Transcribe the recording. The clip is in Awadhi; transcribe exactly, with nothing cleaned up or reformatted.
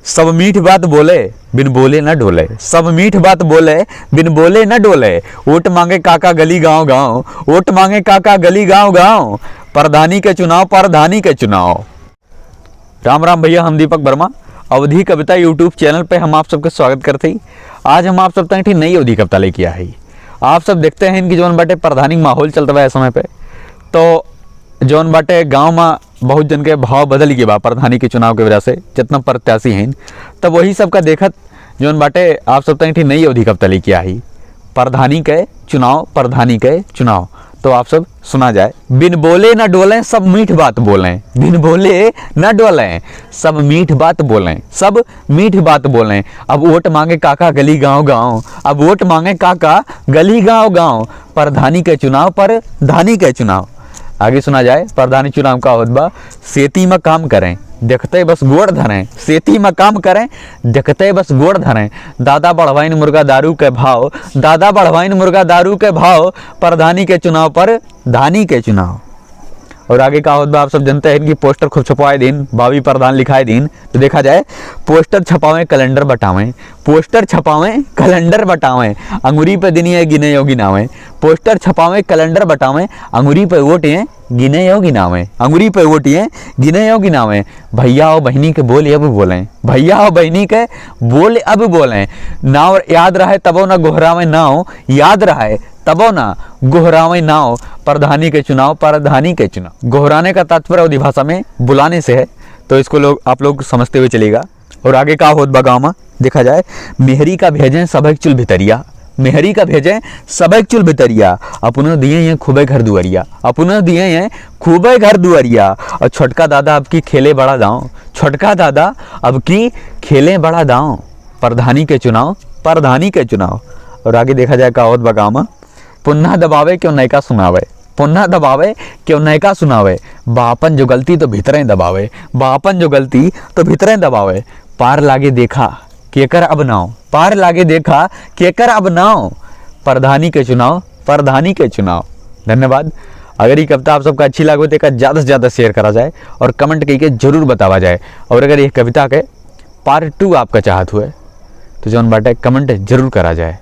सब मीठ बात बोले, बिन बोले न डोले। सब मीठ बात बोले, बिन बोले न डोले। वोट मांगे काका गली गांव गांव, वोट मांगे काका गली गांव गांव। प्रधानी के चुनाव, प्रधानी के चुनाव। राम राम भैया, हम दीपक वर्मा। अवधी कविता YouTube चैनल पे हम आप सबके स्वागत करते ही। आज हम आप सब तक एक ठे नई अवधी कविता लेके आए ही। आप सब देखते हैं कि जौन बाटे प्रधानी के माहौल चलत बा इस समय पे, तो जौन बाटे गांव में बहुत जन के भाव बदल गए बा प्रधानी के चुनाव के वजह से, जितना प्रत्याशी हैं, तब वही सबका देखत जौन बाटे आप सब तक एक ठे नई अवधी कविता लेके आई, प्रधानी के चुनाव, प्रधानी के चुनाव। तो आप सब सुना जाए। बिन बोले न डोलें, सब मीठ बात बोलें। बिन बोले न डोलें, सब मीठ बात बोलें, सब मीठ बात बोलें। अब वोट मांगे काका गली गांव गांव, अब वोट मांगे काका गली गांव गांव। प्रधानी के चुनाव, प्रधानी के चुनाव। आगे सुना जाए, प्रधानी चुनाव का होत बा। सेती में काम करें, देखते बस गोड़ धरें। सेती में काम करें, देखते बस गोड़ धरें। दादा बढ़वाइन मुर्गा दारू के भाव, दादा बढ़वाइन मुर्गा दारू के भाव। प्रधानी के चुनाव, प्रधानी के चुनाव। और आगे का होत बा, आप सब जानते हैं कि पोस्टर खूब छपवाए दिन, बावी प्रधान लिखाए दिन। तो देखा जाए, पोस्टर छपावें, कैलेंडर बटावें, पोस्टर छपावें, कैलेंडर बटावें, अंगुरी पे दिन ये गिने यो गिनावें। पोस्टर छपावें, कैलेंडर बटावें, अंगुरी पे वोट ये गिने यो गिनावें, अंगुरी पे वोट ये गिने यो गिनावें। भैया और बहिनी के बोल अब बोलें, भैया और बहिनी के बोल अब बोलें। नाव याद रहे तबो ना गोहरावें, नाव याद रहे तबो ना गोहरावें नाव। प्रधानी के चुनाव, प्रधानी के चुनाव। गोहराने का तात्पर्य अवधी भाषा में बुलाने से है, तो इसको लोग, आप लोग समझते हुए चलिएगा। और आगे का होत बा गाँव में, देखा जाए, मेहरी का भेजें सबक चुल भितरिया, मेहरी का भेजें सबक चुल भितरिया। अपनो दिए ये खूबे घर दुआरिया, अपनो दिए ये खूबे घर दुआरिया। और छोटका दादा अब की खेले बड़ा दांव, छोटका दादा अब की खेले बड़ा दांव। प्रधानी के चुनाव, प्रधानी के चुनाव। और आगे देखा जाए का होत बा गाँव में, पुन्ना दबावे क्यों नयका सुनावे, पुन्ना दबावे क्यों नयका सुनावे। बापन जो गलती तो भीतरे दबावे, बापन जो गलती तो भीतरे दबावे। पार लागे देखा केकर अब नाव, पार लागे देखा केकर अब नाव। प्रधानी के चुनाव, प्रधानी के चुनाव। धन्यवाद। अगर ये कविता आप सबका अच्छी लागो तो एका ज़्यादा से ज़्यादा शेयर करा जाए और कमेंट करके जरूर बतावा जाए। और अगर ये कविता के पार्ट टू आपका चाहत हुए तो जौन बाटे कमेंट जरूर करा जाए।